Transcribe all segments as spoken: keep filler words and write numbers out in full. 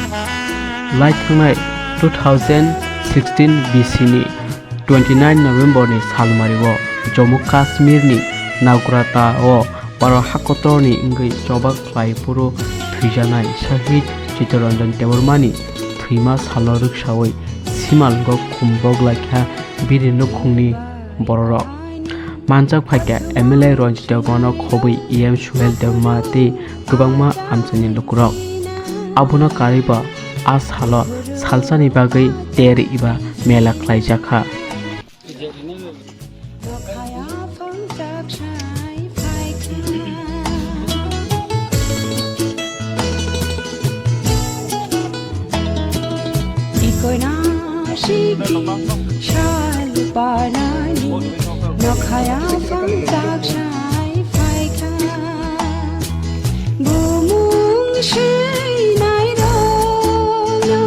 Lai thangnai two thousand sixteen B C ni twenty nine November ni salmari o Jammu Kashmir ni Nagrata o Bharat hakotor ni wngwi choba khlai phuru thwijaknai Shahid Chittaranjan Debbarma ni thwima salo rwksawi simalgo khumbok laikha bini nukhungni bororok. Manjak phaikha M L A Ranjit Debbarma no khobwi E M Suhel Debbarma tei kwbangma amchaini lukurok. Abono karwi bo a salo salsani bagwi ter eba mela khlaijakha. Ikoina shiki shal panani nokhaya pangchak sai phaikha. Bumung shinai rokno,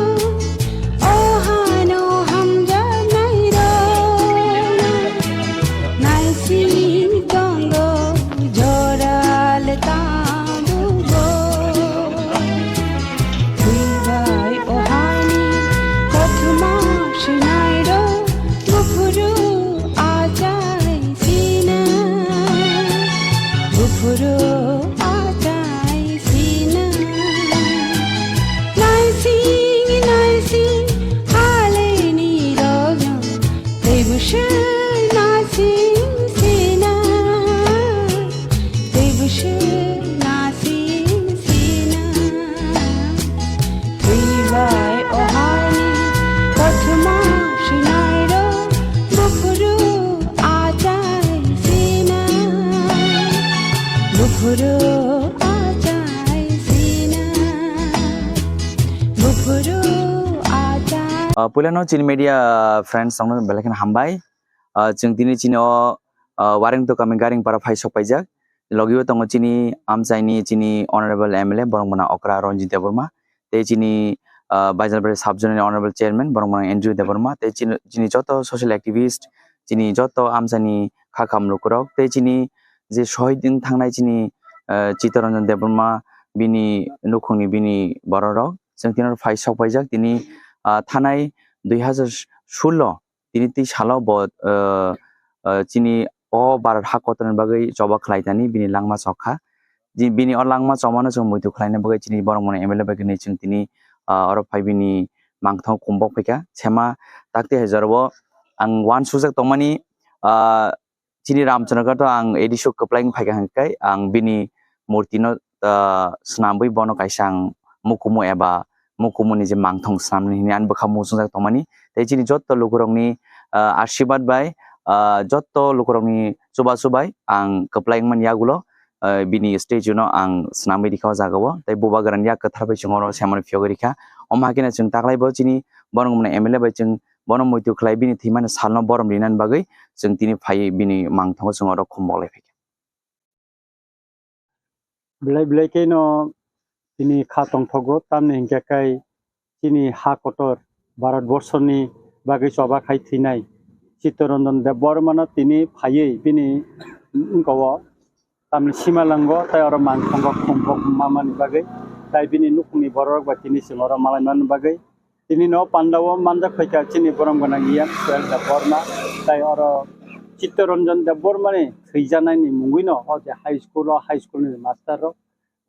ohano hamjaknai rokno, naising tongo joral tambugo. Thwibai ohani kothoma sinairo buphuru achai sina, buphuru achai sina. Naising naising haleni rogno tei busa naising sina. Tei busa naising sina. Thwibai ohani kothoma sinairo buphuru achai sina. Buphuru achai sina. Buphuru achai. Ah, puilano chini media friends tongno belai kheno hambai. Ah, chwng tini chini o, ah, Waring Toka Garing para phai sok paijak. Logi o tongo chini amchaini chini Honorable M L A borok mwnang okra Ranjit Debbarma, tei chini, ah, Baijalbari Sub Zone ni Honorable Chairman borok mwnang Andrew Debbarma, tei chini, chini joto social activist, chini joto amchaini kha kam lukurok, tei chini je shohid wng thangnai chini, ah, Chittaranjan Debbarma bini nukhungni bini bororok chwng tini phai sok paijak tini, ah, thanai dui hazar sullo tini twi salo bo, ah, ah, chini o Bharat ha kotorni bagwi choba khlai tani bini langma chok kha. Ji bini o langma chomano chwng muitu khlaina bagwi chini borok mwnang M L A bai kwnwi chwng tini, ah, oro phai bini mangthang kumbok phaikha. Sema takti hai jorabo ang uansukjak tongmani, ah, chini Ramchandra Ghat o ang A D C o kwplai wng phaikha hwnkhe ang bini murti no, ah, swnamwi bono kaisa ang mukumu eba mukumuni je mangthong swnamni hwnwi ani bwkha muchungjak tongmani. Tei chini jotto lukurokni, ah, ashirbad bai, ah, jotto lukurokni chubachu bai ang kwplai wngmani yagulo, ah, bini statue no ang swnamwi rikha o jaga o. Tei bubagrani yak kwthar bai chwng oro semani phiyogwi rikha. Omo hakhe no chwng taklai bo chini borok mwnang M L A bai chwng bono muitu khlai bini thwimani salno borom rinani bagwi chwng tini phaiwi bini mangthango chwng oro khum boklai phaikha. Belai belai kheno tini kha tongthogo, tamni hinkhe kai chini ha kotor Bharat borsoni bagwi choba khai thwinai Chittaranjan Debbarmano tini phaiwi bini wngkha o tamni simalango tei oro mangthango khum bok mamani bagwi, tei bini nukhungni bororok bai tini chwng oro malaimani bagwi. Tini no pandao manjak phaikha chini borom gwnang E M Suhel Debbarma, tei oro Chittaranjan Debbarmani thwijanaini mungwino o je high school o, high school ni master rok,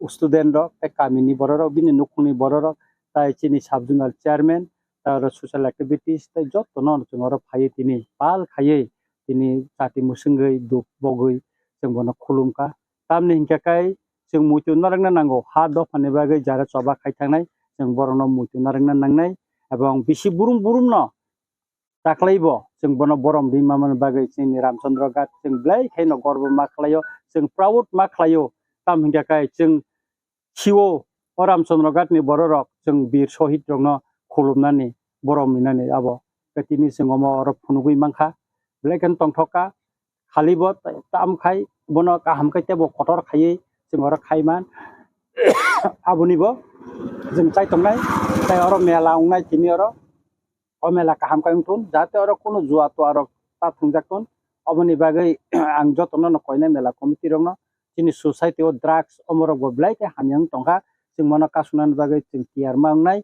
student rok, tei kamini bororok, bini nukhungni bororok, tei chini sub zonal chairman, tei oro social activities, tei jotono chwng oro phaiwi tini pal khaiwi tini chati mwswngwi duk bogwi chwng bono khulumkha. Tamni hinkhe kai chwng muitu narwkna nango, ha dophani bagwi jara choba khai thangnai, chwng borokno muitu narwkna nangnai, ebong bisi burum burumno taklaibo chwng bono borom ri mamani bagwi chini Ramchandra Ghat chwng belai khaino gorbo ma khlaio, chwng proud ma khlaio. Tam hinkhe kai chwng sio o Ramchandra Ghat ni bororok chwng bir shohid rokno khulumnani, borom rinani abo tini chwng omo oro phunugwi mankha, belai kheno tongthok kha. Khalibo tam khai bono kaham khai teibo kotor khaiwi chwng oro khaiman. Abonibo chwng chai tongnai, tei oro mela wngnai tini oro. O mela kaham khai wngthun, jate oro kunu jua tua rok ta thwngjak thun. Oboni bagwi ang jotono no koinai mela committee rokno, chini society o drugs omorok bo belai khe hamya wng tongkha, chwng bono kasunani bagwi chwng tiyar ma wngnai.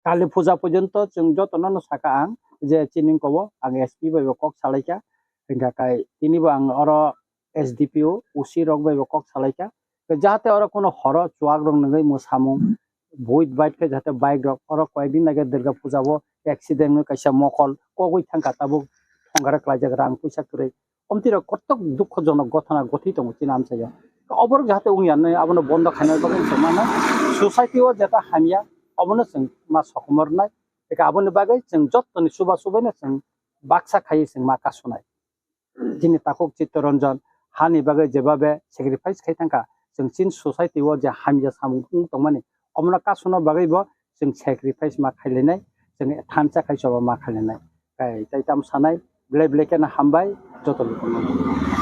Kali puja porjonto chwng jotono no saka ang je chini kobo ang S P bai bo kok salaikha, hingkha kai tini bo ang oro S D P O, O C rok bai bo kok salaikha, jahate oro kono horo chuak rok nungwi mwsamung buit bait khe jahate bike rok oro koyek din age Durga puja o accident wngwi kaisa mokol kogwi thangkha tabuk thongare klaijak rang puisa kwrwi. Omtwi rok kotok dukhojonok gothona gothwi tongo chini amchaio. Oborok jahate wngya hinwi abono bondo khaina bagwi chwng mano society o jeta hamya obono chwng ma sokomornai. Eka aboni bagwi chwng jottoni chuba chubaino chwng baksa khaiwi chwng ma kasunai. Chini takhuk Chittaranjan hani bagwi jebabe sacrifice khai thangkha, chwng chini society o je hamya samung wng tongmani omono kasuna bagwi bo chwng sacrifice ma khailainai, chwng thansa khai choba ma khailainai. Kai tai tam sanai, belai belai kheno hambai joto lukuno.